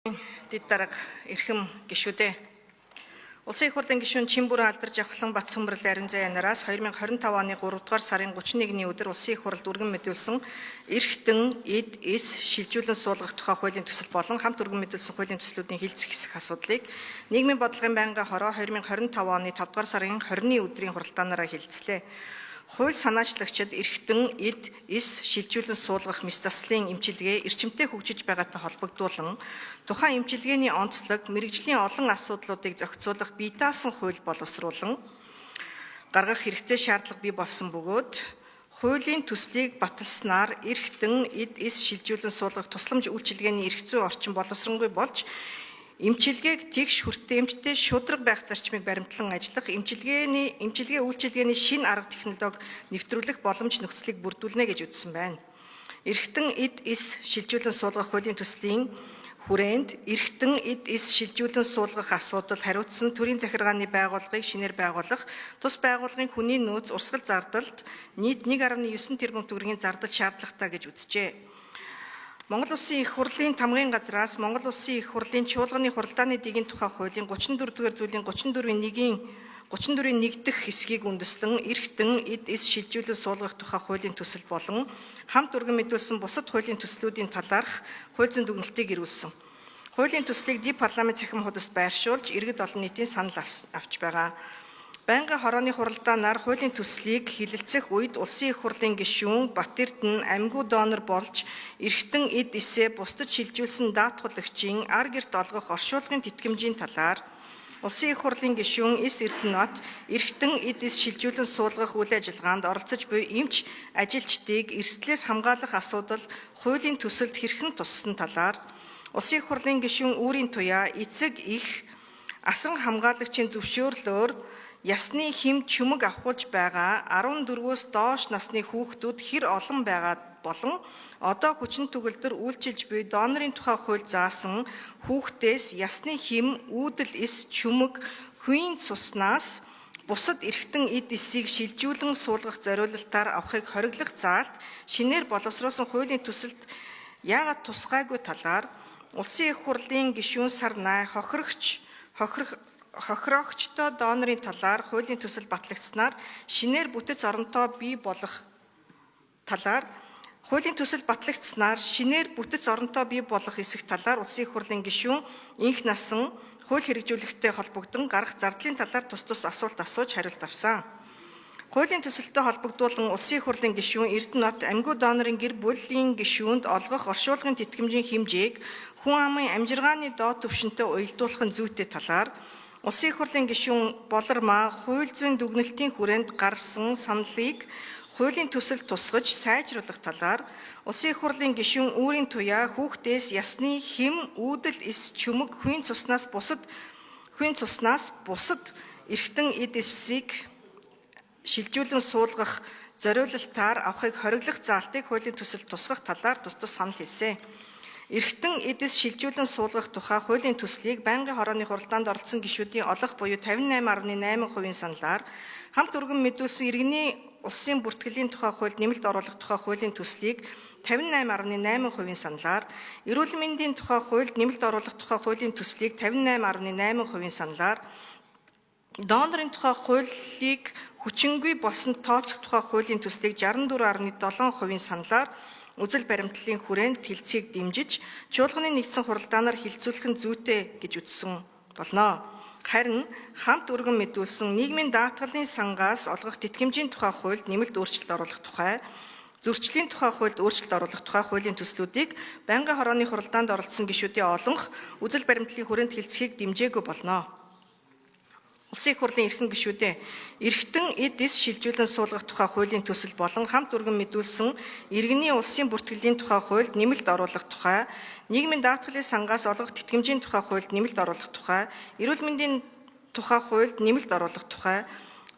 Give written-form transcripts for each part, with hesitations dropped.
Дэд дарга эрхэм гишүүдээ. Улсын их хурлын гишүүн Чимбүрэн Алдар Жавхлан Бат Сүмбэрл Ариун нараас 2025 оны 3 дугаар сарын 31-ний өдөр Улсын их хурлд өргөн мэдүүлсэн эрхтэн эд эс шилжүүлэн суулгах тухай хуулийн төсөл болон хамт өргөн мэдүүлсэн хуулийн төслүүдийн хилцэх хэсэг асуудлыг нийгмийн бодлогын байнгын хороо 2025 оны 5 дугаар сарын 20-ны өдрийн хуралдаанаараа хилцлээ. Хууль санаачлагчид эрхтэн эд эс шилжүүлэн суулгах мэс заслын эмчилгээ эрчимтэй хөгжиж байгаатай холбогдуулан тухайн эмчилгээний онцлог, мэргэжлийн олон асуудлуудыг зохицуулах бие даасан хууль боловсруулан гаргах хэрэгцээ шаардлага бий болсон бөгөөд хуулийн төслийг баталснаар эрхтэн эд эс шилжүүлэн суулгах тусламж үйлчилгээний эрх зүйн орчин боловсронгүй болж эмчилгээг тэгш хүртээмжтэй шударга байх зарчмыг баримтлан ажиллах эмчилгээ үйлчилгээний шинэ арга технологи нэвтрүүлэх боломж нөхцөлийг бүрдүүлнэ гэж үзсэн байна. Эрхтэн эд эс шилжүүлэн суулгах хуулийн төслийн хүрээнд эрхтэн эд эс шилжүүлэн суулгах асуудал хариуцсан төрийн захиргааны байгууллагыг шинээр байгуулах, тус байгууллагын хүний нөөц урсгал зардалд нийт 1.9 тэрбум төгрөгийн зардал шаардлагатай гэж үзжээ. Монгол Улсын их хурлын тамгын газраас Монгол Улсын их хурлын чуулганы хуралдааны дэгийн тухай хуулийн 34-р зүйлийн 34-ийн 1-ийн 34-ийн 1 дэх хэсгийг үндэслэн эрхтэн эд эс шилжүүлэн суулгах тухай хуулийн төсөл болон хамт өргөн мэдүүлсэн бусад хуулийн төслүүдийн талаарх хууль зүйн дүгнэлтийг ирүүлсэн. Хуулийн төслийг ди парламент цахим хуудасд байршуулж иргэд олон нийтийн санал авч байгаа. Байнгын хорооны хуралдаанаар хуулийн төслийг хилэлцэх үед Улсын их хурлын гишүүн Бат-Эрдэнэ амьгүй донор болж эрхтэн эд эсээ бусдад шилжүүлсэн даатгуулагчийн ар гэрт олгох оршуулгын тэтгэмжийн талаар Улсын их хурлын гишүүн Эс Эрдэнэт эрхтэн эд эс шилжүүлэн суулгах үйл ажиллагаанд оролцож буй эмч ажилчдыг эрсдлээс хамгаалах асуудал хуулийн төсөлд хэрхэн туссан талаар Улсын их хурлын гишүүн Үүрийн Туяа эцэг их асран хамгаалагчийн зөвшөөрлөөр ясны хэм чүмэг авахулж байгаа 14-өөс доош насны хүүхдүүд хэр олон байгаа болон одоо хүчин төгөлдөр үйлчилж буй донорын тухай хууль заасан хүүхдээс ясны хэм үүдэл эс чүмэг хувийн цуснаас бусад эрхтэн эд эсийг шилжүүлэн суулгах зориулалтаар авахыг хориглох заалт шинээр боловсруулсан хуулийн төсөлд яагаад тусгайгүй талаар Улсын их хурлын гишүүн Сарнай хохирогчтой донорын талаар хуулийн төсөл батлагдсанаар шинээр бүтэц оронтой бий болох талаар хуулийн төсөл батлагдсанаар шинээр бүтэц оронтой бий болох хэсэг талаар Улсын их хурлын гишүүн Инх Насан хууль хэрэгжүүлэхтэй холбогдсон гарах зардлын талаар тус тус асуулт асууж хариулт авсан. Хуулийн төсөлтөй холбогдуулан Улсын их хурлын гишүүн Эрдэнэт амьгүй донорын гэр бүлийн гишүүнд олгох оршуулгын тэтгэмжийн хэмжээг хүн амын амжиргааны доод түвшинтэй уялдуулах нь зүйтэй талаар Улсын их хурлын гишүүн Болормаа хууль зүйн дүгнэлтийн хүрээнд гаргасан саналыг хуулийн төсөл тусгаж сайжруулах талаар Улсын их хурлын гишүүн Үүрийн Туяа хүүхдээс ясны хэм үүдэл эс чүмэг хувийн цуснаас бусад эрхтэн эд эсийг шилжүүлэн суулгах зориулалтаар авахыг хориглох заалтыг хуулийн төсөл тусгах талаар тус тус санал хэлсэн. Эрхтэн эд эс шилжүүлэн суулгах тухай хуулийн төслийг байнгын хорооны хуралдаанд оролцсон гишүүдийн олох буюу 58.8% саналаар хамт өргөн мэдүүлсэн иргэний улсын бүртгэлийн тухай хуульд нэмэлт оруулах тухай хуулийн төслийг 58.8% саналаар, эрүүл мэндийн тухай хуульд нэмэлт оруулах тухай хуулийн төслийг 58.8% саналаар, донорын тухай хуулийг хүчингүй болсон тооцох тухай хуулийн төслийг 64.7% саналаар үзэл баримтлалын хүрээнд хэлцгийг дэмжиж, чуулганы нэгдсэн хуралдаанаар хилцүүлэх нь зүйтэй гэж үзсэн болно. Харин хамт өргөн мэдүүлсэн нийгмийн даатгалын сангаас олгох тэтгэмжийн тухай хуульд нэмэлт өөрчлөлт оруулах тухай, зөрчлийн тухай хуульд өөрчлөлт оруулах тухай хуулийн төслүүдийг байнгын хорооны хуралдаанд оролцсон гишүүдийн олонх үзэл баримтлалын хүрээнд хэлцгийг дэмжээгүй болно. Улсын их хурлын эрхэм гишүүдээ, эрхтэн эд эс шилжүүлэн суулгах тухай хуулийн төсөл болон хамт өргөн мэдүүлсэн иргэний улсын бүртгэлийн тухай хуульд нэмэлт оруулах тухай, нийгмийн даатгалын сангаас олгох тэтгэмжийн тухай хуульд нэмэлт оруулах тухай, эрүүл мэндийн тухай хуульд нэмэлт оруулах тухай,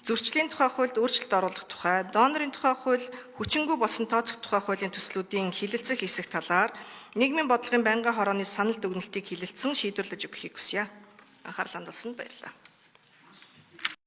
зөрчлийн тухай хуульд өөрчлөлт оруулах тухай, донорын тухай хууль хүчингүй болсон тооцох тухай хуулийн төслүүдийн хилэлцэх хэсэг талаар нийгмийн бодлогын байнгын хорооны санал дүгнэлтийг хилэлцэн шийдвэрлэж өгөхийг хүсье. Анхаарал хандуулсанд баярлалаа.